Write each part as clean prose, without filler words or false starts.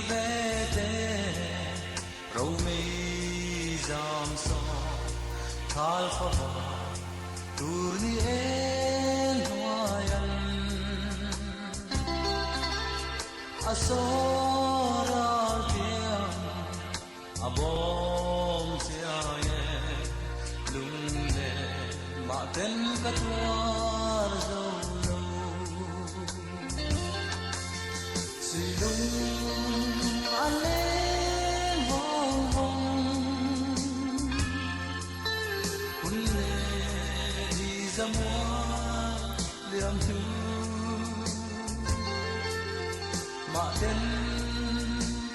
ve te Romei zam sawn thal fava tur ni eng hnuai an a saw ral tiang a bawm chiai e lung leh mah ten ka tuar zo lo Sui lung a leng vawng vawng hun leh ni zamual liam hnu mah ten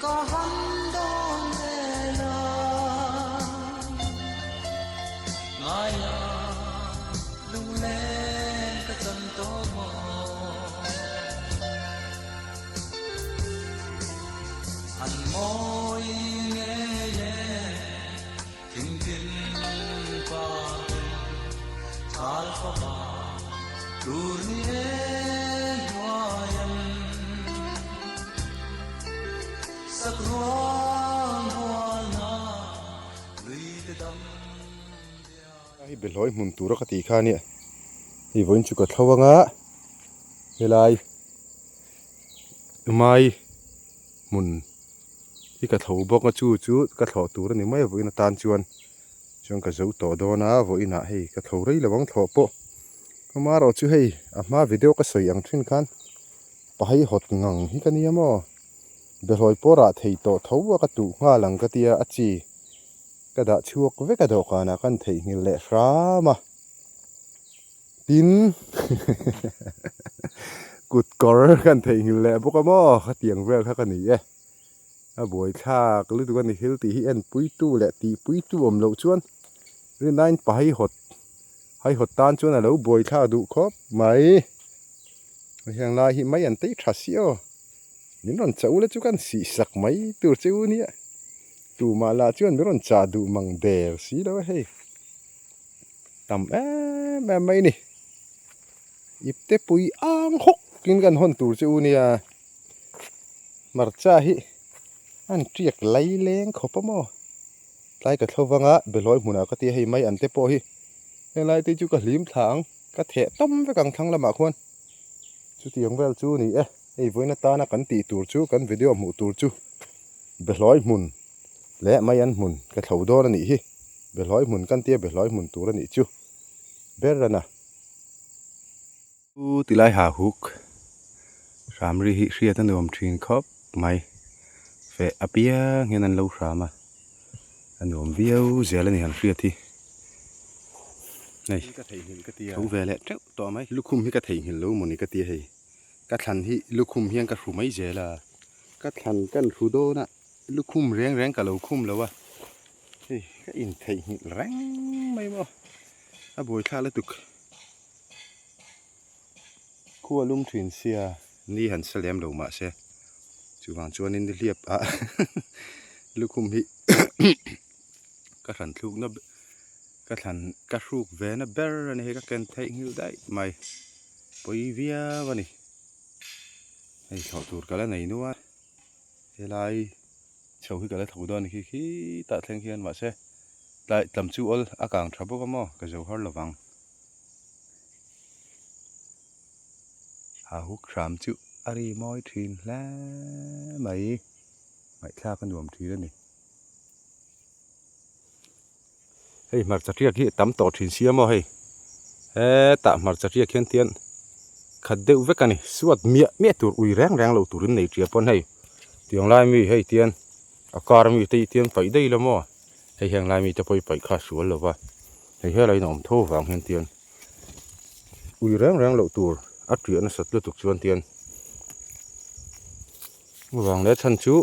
ka han dawn ve la ngai la lunglen ka chan tawh maw. An mawi ngei e thingtin partin chal fapa tur ni e hnuai an sakruang hualna lui te dam diai. Hei behlawi hmun tura ka tih kha ania hei vawiin chu ka thlo anga helai mai hmun hi ka thlo bawk a chu chu ka thlawh tur a ni mai a vawiin atan chuan chuan ka zo tawh dawn a vawiin ah hei ka thlo rei lo ang thlawh pawh amaherawh chu hei a hma video ka sawi ang thin khan pahai hawt ngang hi ka nia maw behlawi pawh rah thei tawh tho a ka tuh nghal ang ka tia a chi ka dah chhuak vek a dawhkanah kan theihnghilh leh hram a. Tin, kut kawr kan theihnghilh leh bawk a maw? Khatiang vel kha ka ni e. A buaithlak lutuk a ni thil tih hi enpuitu leh tihpuitu awm loh chuan rinaiin pa haihawt haihawt tan chuan a lo buaithlak duh khawp mai. Heng lai hi mai an tei tha si aw. Min rawn chah ula chu kan sihsak mai tur che u nia. Tumah lah chuan min rawn chah duh mang der si lo a hei. Tam em em mai ni. Ipte pui ang hawk in kan hawn tur che u nia. Hmarcha hi an tiak lai leng khawp a maw. Tlai ka thlo vanga behlawi hmunah ka tia hei mai an te pawh hi helai te chu ka hlim thla ang ka theh tam vek ang thlang lamah khuan chutiang vel chu ni e. Hei vawiin atana kan tih tur chu kan video hmuh tur chu behlawi hmun leh mai an hmun ka thlo dawn a nih hi. Behlawi hmun kan tia behlawi hmun tur a nih chu ber a na. U tilai ha huk hramri hi hriat a nuam thin khawp mai. Feh apiang hian an lo hram a, a nuam viau zel a ni han hriat hi. Hei tho ve leh teuh tawh mai. Lukhum hi ka theihnghilh lo mawni ka tia hei. Ka thlan hi lukhum hian ka hru mai zel a. Ka thlan kan hru dawn a. Lukhum reng reng ka lo khum lo a, hei ka intheihnghilh reng mai maw, a buaithlak lutuk. Khua lum thin sia ni han sa lem lo mahse chuvang chuanin nihliap ah lukhum hi ka hran thlukna ka thlan ka hruk ve na ber a ni hei ka ken theihnghilh daih mai pawi viau a ni hei thlawh tur ka la nei nual. Helai chho hi ka la tho dawn khi khi tah thleng hian mahse tlai tlam chu awl a kang tha bawk a maw ka zo har lovang. Ha huk hram chu a ri mawi thin hle mai ngaihthlak a nuam thin a ni. Hei hmarcha riak hi a tam tawh thin sia maw hei hetah hmarcha riak hian tian khat deuh vek a ni suat miah miah tur ui reng reng lo turin nei tia pawn hei tiang lai mi hei tian a kar mi te hi tian paih daih lo maw hei heng lai mi te pawh hi paih kha a sual lo va hei helai in a awm tho vang hian tian ui reng reng loh tur a tiah nasat lutuk chuan tian vang leh chhan chu.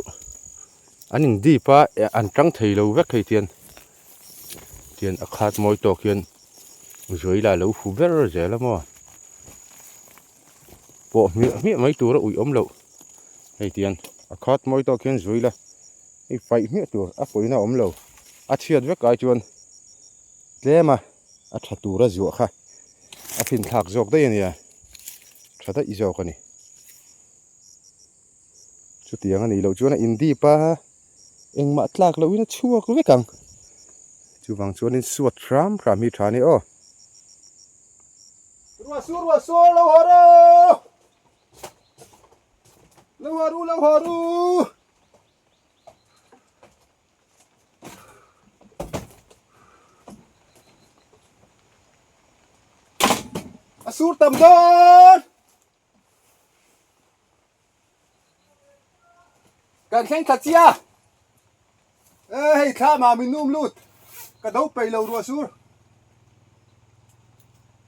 An in dip a an tang thei lo vek hei tian tian a khat mawi tawk hian zuai lah lo fu ber zel a maw pawh hmiah hmiah mai tur a ui awm loh hei tian a khat mawi tawk hian zuai la hei faih hmiah tur a pawina a awm lo a chhiat vek ai chuan tlem a a tha tur a zuah kha a finthlak zawk daih a nia tha daih zawk a ni. Chutiang a nih loh chuan a indip a, engmah tlak lohin a chhuak vek ang. Chuvang chuanin suat hram hram hi tha a ni aw. Ruah sur ruah sur lo haw ru! Lo haw ru lo haw ru! A sur tam dawn! Kan thleng thla chia e hei thla mah min um lut ka do peih lo ruah sur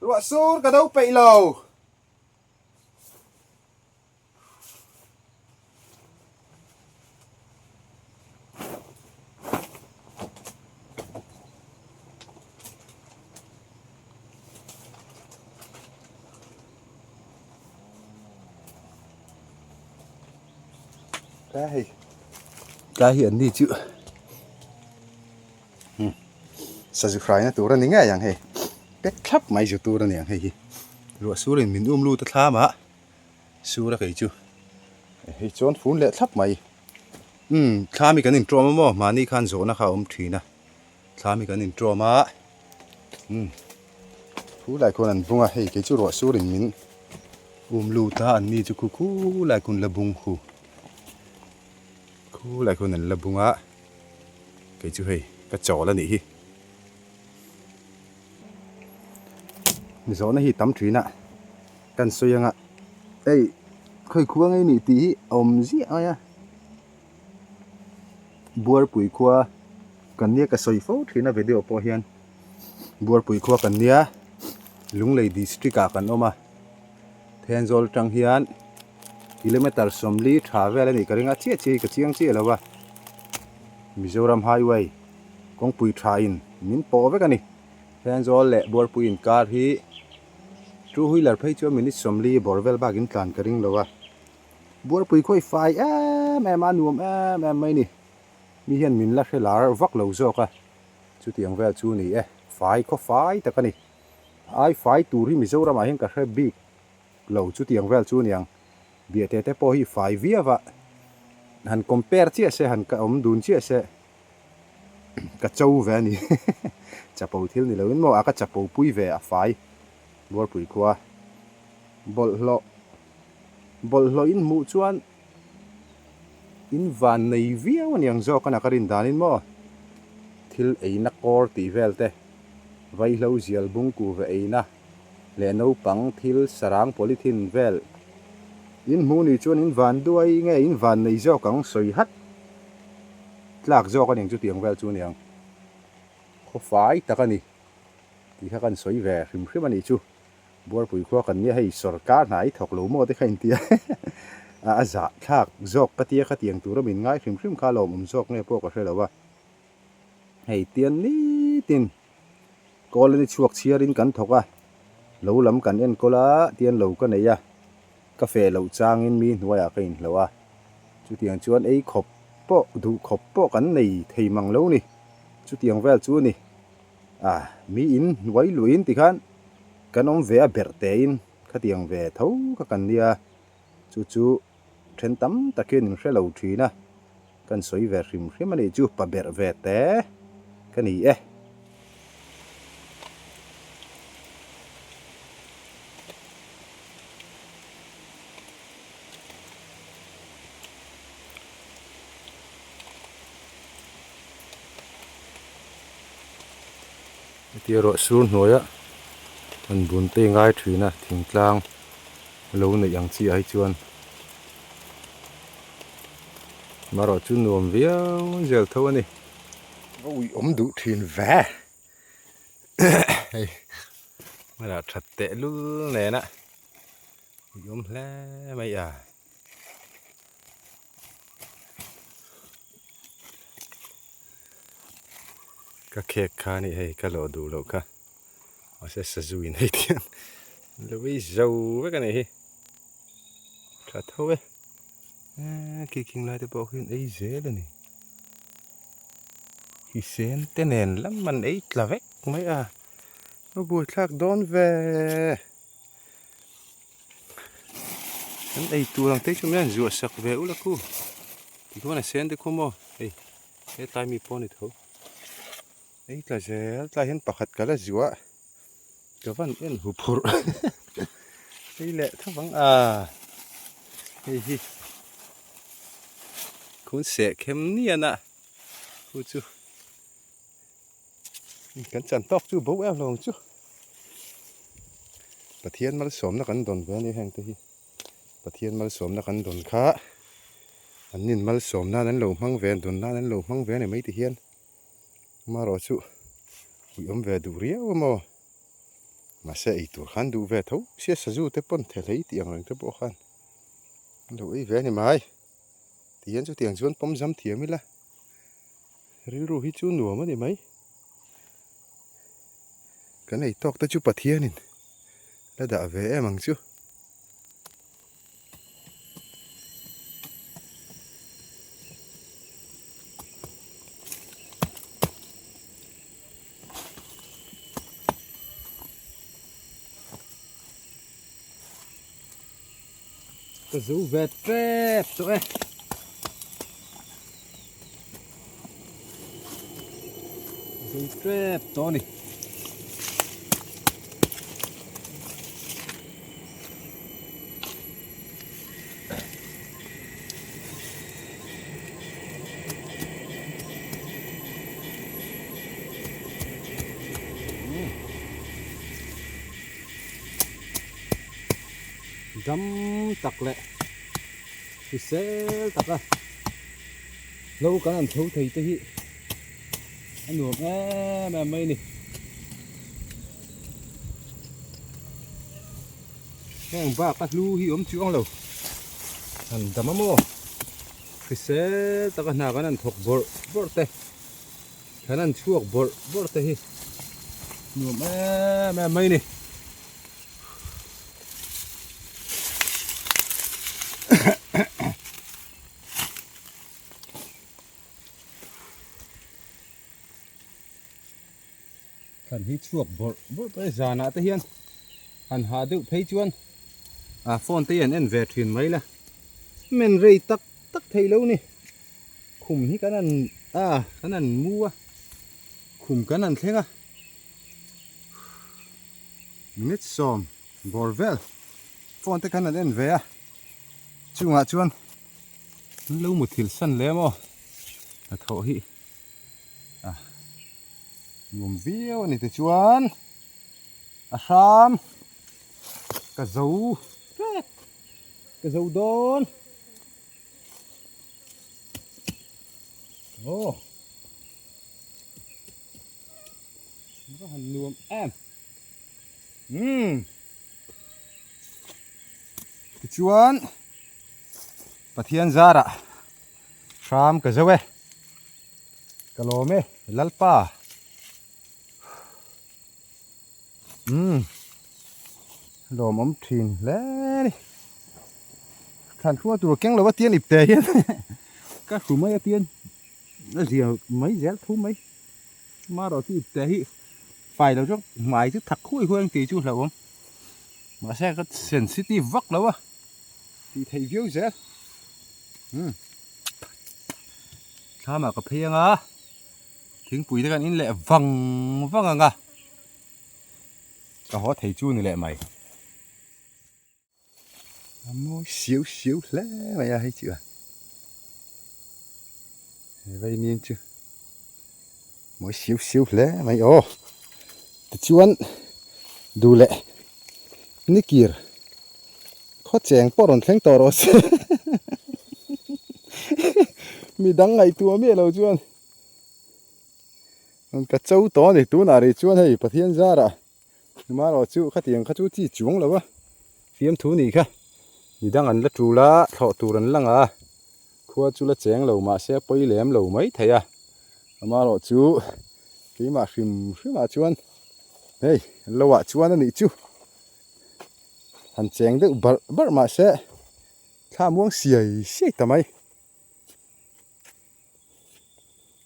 ruah sur ka do peih lo. Tlai hei tlai hi an ni chu sazu hraina tur a ni ngei ang hei pek thlap mai zu tur a ni ang hei hi ruah surin min um lut a thlam a sur a kei chu hei chuan fun leh thlap mai umm thlam hi kan inṭawm a maw mahni khan zawhna kha a awm ṭhin a thlam hi kan inṭawm a umm Khu lai khuan an bung a, hei kei chu ruah surin min um lut a, an ni chu khu khu lai khuan la bung hu. Khu lai khuan an la bung a, kei chu hei ka chawl a nih hi. Zawhna hi tam thin a, kan sawi anga hei khawi khua ngei nih tih hi a awm ziah mai a. Buarpui khua kan nia ka sawi fo thin a video pawh hian. Buarpui khua kan nia Lunglei district ah kan awm a Thenzawl atang hian kilometer 40 tha vel a nih ka ring a chiah chiah hi ka chiang chiah lo a Mizoram highway kawngpui tha in min pawh vek a ni Thenzawl leh Buarpui inkar hi two wheeler phei chuan minute 40 bawr vel bak in tlan ka ring lo a Buarpui khawi fai em em a nuam em em mai a ni mi hian min la hre lar vak lo zawk a. Chutiang vel chu ni e, fai khaw fai tak a ni. Ai fai tur hi Mizoramah hian ka hre bik lo chutiang vel chu niang. Biahte te pawh hi fai viau a, han compare chiah se, han ka awm dun chiah se ka cho ve a ni. Chapo thil ni loin maw a ka chapo pui ve a fai Buarpui khua bawlhhlawh bawlhhlawh in hmuh chuan In van nei viau aniang zawk a ka rin danin maw thil eina kawr tih vel te, vaihlo zial bungku ve eina leh naupang thil sarang polythene vel in hmuh ni chuan in van duai nge in van nei zawk ang sawi hat tlak zawk aniang chutiang vel chu aniang khaw fai tak a ni tih kha kan sawi ve hrim hrim a nih chu. Buarpui khua kan nia hei sorkar hna i thawk lo maw te kha intia a zah thlak zawk ka tia khatiang tura min ngai hrim hrim kha lawmawm zawk nge pawh ka hre lo a, hei tian nitin colony chhuak chhiarin kan thawk a, lo lam kan enkawl a tian lo ka nei a, ka feh loh changin mi hnuaiah ka inhloh a, chutiang chuan ei khawp pawh duh khawp pawh kan nei thei mang lo ni, chutiang vel chu a ni. A, mi in hnuai luiin tikhan kan awm ve a berh tein khatiang ve tho kha kan nia, chu chu then tam tak hian in hre lo thin a, kan sawi ve hrim hrim a nih chu pa berh ve te ka ni e. Hetia ruah sur hnuaia an bun te ngai thin a thingtlang lo neih ang chiah hi chuan marawh chu nuam viau zel tho a ni. Va ui awm duh thin ve hei hmanah that teh lul nena ui awm hle mai a. Ka khek kha a nih hei ka lawh duh loh kha mahse sazu in hei tiang lo ei zo vek a nih hi tha tho e eee khi khing lai te pawh khian ei zel a ni hisen te nen lam an ei tla vek mai a a buaithlak dawn ve. Kan ei tur ang te chu mian zuah sak ve ula khu. Tikhuan a sen te khu maw hei hetlai mi pawh a ni tho. Ei tla zel tlai hian pakhat ka la zuah ka van en hu phurh hei leh tho vang a hei hi khun seh khem nian a khu chu kan chan tawk chu bo em lo ang chu Pathian malsawmna kan dawn ve a ni heng te hi Pathian malsawmna kan dawn kha an nin malsawm nan an lo hmang ve an dawn nan an lo hmang ve a ni mai ti hian. Amaherawh chu ui awm ve duh riau a maw? Mahse ei tur khan duh ve tho sia sazu te pawn the hlei tih ang reng te pawh khan an lo ei ve a ni mai. Tihian chutiang chuan pawm zam thiam ila rilru hi chu nuam a ni mai. Kan ei tawk te chu Pathianin la dah ve em ang chu. Ka zo ve tep tawh e. Zo tep tawh a ni. Dam tak leh hrisel taka hlo kan han tho thei te hi a nuam em em mai a ni. Heng bak a hlu hi awm chuang lo han dam a maw hrisel taka hna kan han thawk bawrh bawrh te kan han chhuak bawrh bawrh te hi nuam em em mai a ni. Thlan hi chhuak bawrh bawrh tawh e zanah te hian han hah deuh phei chuan a phone te hi an en ve thin mai la men rei tak tak thei lo ni khum hi kan han a kan han mu a khum kan han thleng a minute sawm bawr vel phone te khan an en ve a chungah chuan an lo muthilh san lem aw hnathawh hi a nuam viau a ni tichuan a hram ka zo tep ka zo dawn aw va han nuam em umm tichuan Pathian zarah hram ka zo e ka lawm e Lalpa umm lawmawm thin hle a ni thlan hrual tur keng lo a tian ip te hian ka hru mai a tian a zia mai zel thu mai marawh chu ip te hi fai lo chu hmai chu thak khuai khuai ang tih chu hlauhawm mahse ka sensitive vak lo a tih theih viau zel umm thlamah ka phei anga thingpui te kan in leh vang vang anga ka haw thei chu ni leh mai a mawi siau siau hle mai a hei chu a he vaimim chu mawi siau siau hle mai aw tichuan duh leh nikir khaw cheng pawh rawn thleng tawh rawh se midang ngaihtuah miah lo chuan ka cho tawh a ni tunah rih chuan hei Pathian zarah Marawh chu khatiang kha chu chi chuang lo a fiamthu nih kha midang an la tul a thlawh tur an la ngah a khua chu la cheng lo mahse a pawi lem lo mai thei a amarawh chu keimah hrim hrim ah chuan hei lo ah chuan a nih chu han cheng deuh barh barh mahse thla muang siai siai ta mai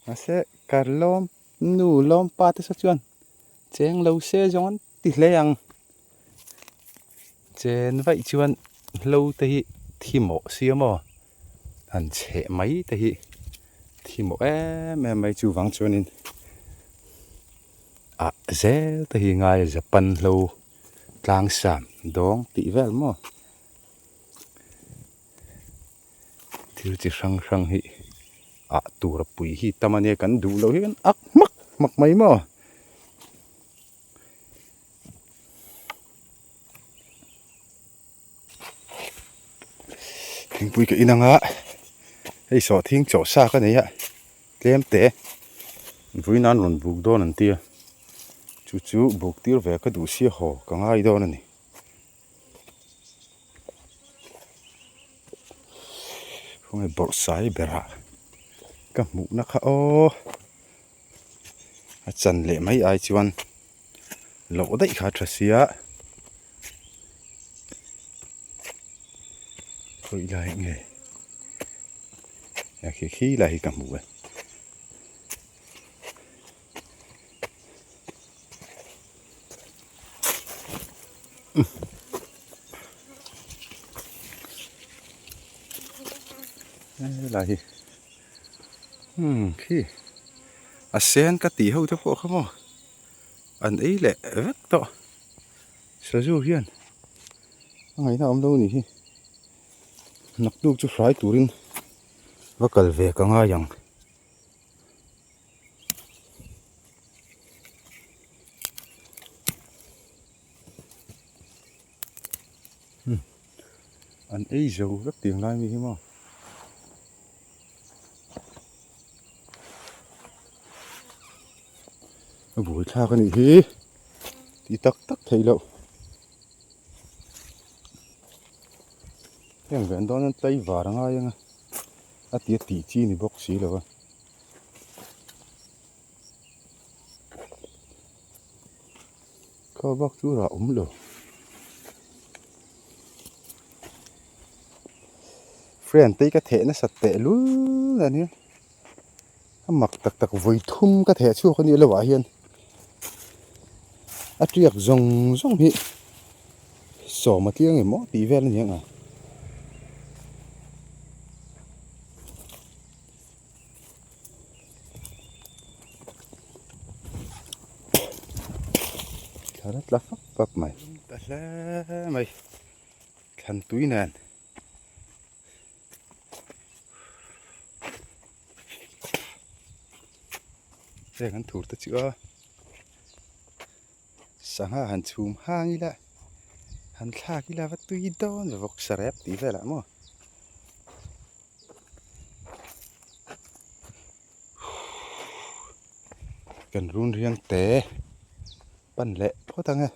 mahse kar lawm nu lawm pa te saw chuan cheng lo se zawng an ti hle ang chen vaih chuan hlo te hi. thi mawh sia maw han chheh mai te hi thi mawh em em mai chuvang chuanin ah zel te hi ngai Japan hlo tlang sam dawng tih vel maw thil chi hrang hrang hi ah tur a pui hi tam ania kan duh loh hi kan ak hmak hmak mai maw. Thingpui ka in anga hei sawhthing chawh sa ka nei a tlem te vui nan rawn buk dawn an tia chu chu buk tir ve ka duh sia haw ka ngai dawn a ni. Khawnge bawrhsai berah ka hmuhna kha aw. A chan leh mai ai chuan loh daih kha a tha sia khawi lai nge a khi khi lai hi ka hmu e. Helai hi umm khi a sen ka tih ho te pawh kha maw an ei leh vek tawh sazu hian a ngaihna awm lo a nih hi naktuk chu hrai turin va kal ve ka ngai ang. An ei zo vek tih ang lai mi hi maw. A buai thlak a nih hi tih tak tak theih loh. Heng ven dawn hian tlaivar a ngai ang a a ti a tih chi ni bawk si lo a. Kha bak chu rah awm lo. Friend te hi ka theh nasat teh lul a nia. A mak tak tak vawi thum ka theh chhuak a nih loh ah hian a tiak zawng zawng hi sawm a tliang emaw tih vel a ni ang a. Thla tla fap fap mai. Ta hle mai. Thlan tui nen. Heng an thur te chu a sangha han chhum hang ila han thlak ila va tui dawn vawk sarep tih velah maw. Kan run riang te pan leh phawt ang e.